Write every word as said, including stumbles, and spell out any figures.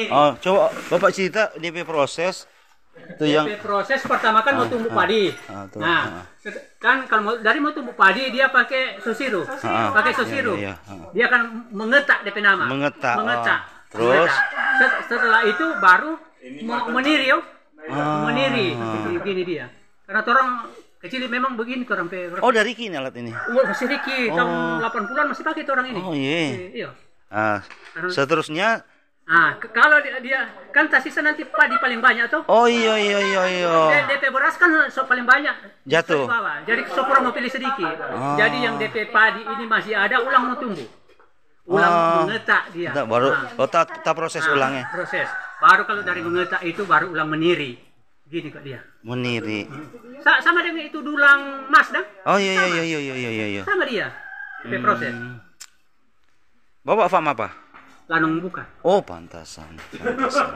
Oh, coba Bapak cerita dia pe proses. Itu yang Dia pe proses pertama kan mau tumbuh padi. Ah, tuh, Nah, ah. set- kan kalau mau, dari mau tumbuh padi dia pakai sosiru. Ah, Pakai iya, sosiru. iya, iya, ah. Dia akan mengetak dia pe nama. Mengetak, Mengetak. ah. Terus? Mengetak. Set- Setelah itu baru mau meniri, yo. Ah. Meniri. Begini dia. Karena orang kecil memang begini orang pe. Oh, dari kini alat ini. Oh, masih riki, tahun Oh. delapan puluhan masih pakai orang ini. Oh, iya. Iya. Ah, Karena seterusnya Ah, k- kalau dia, dia kan tasisa nanti padi paling banyak tuh. Oh, iya, iya, iya, iya. Dia, dia pe beras kan so paling banyak Jatuh. Di bawah. Jadi so kurang mau pilih sedikit. Ah. Jadi yang D P padi ini masih ada, ulang mau tumbuh. Ulang Ah. mengetak dia. Enggak, baru Ah. oh, ta, ta proses Ah, ulangnya. Proses. Baru kalau dari mengetak itu baru ulang meniri. Gini kok dia. Meniri. Sa- sama dengan itu dulang mas dah. Oh, iya, iya, Sama. iya, iya, iya, iya, iya. Sama dia. Dia proses. Hmm. Bapak fam apa? Lanong buka. Oh, pantasan, pantasan.